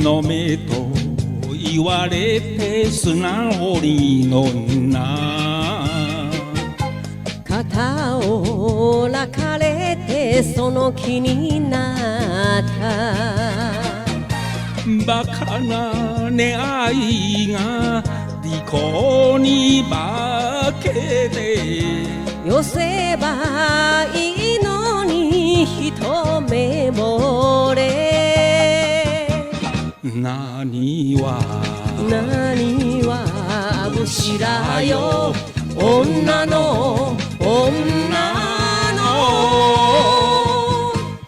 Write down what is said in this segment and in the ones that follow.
飲めと言われて素直に飲んだ。肩を抱かれてその気になった。バカな恋愛が利己に化けて。よせばいいのに一目惚れ。何は何は武士らよ、女の女の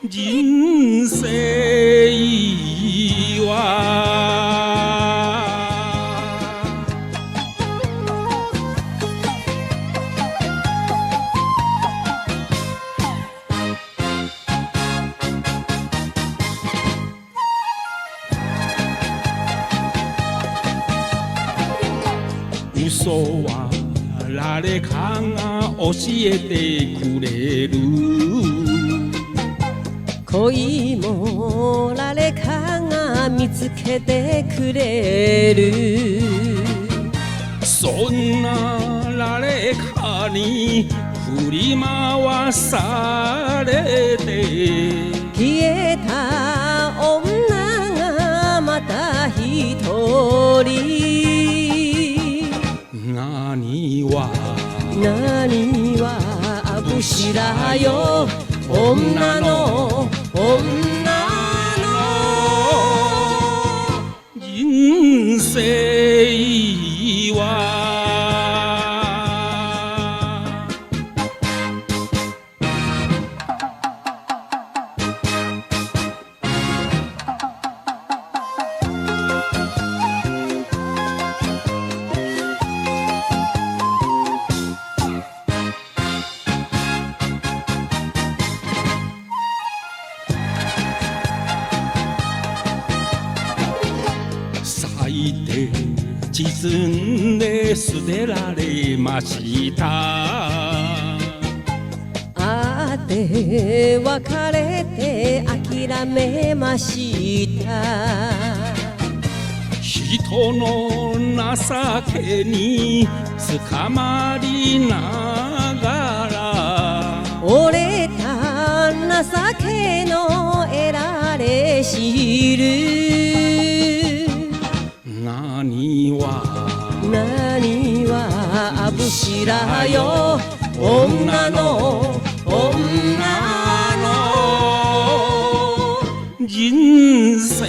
人生は。嘘は誰かが教えてくれる。恋も誰かが見つけてくれる。そんな誰かに振り回されて。消えた女がまた一人。何は何は武士らよ、女の女の人生は。最低沈んで捨てられました。あって別れて諦めました。人の情けに捕まりながら。折れた情けの得られ知る。何は何は武士らよ、女の女の人生。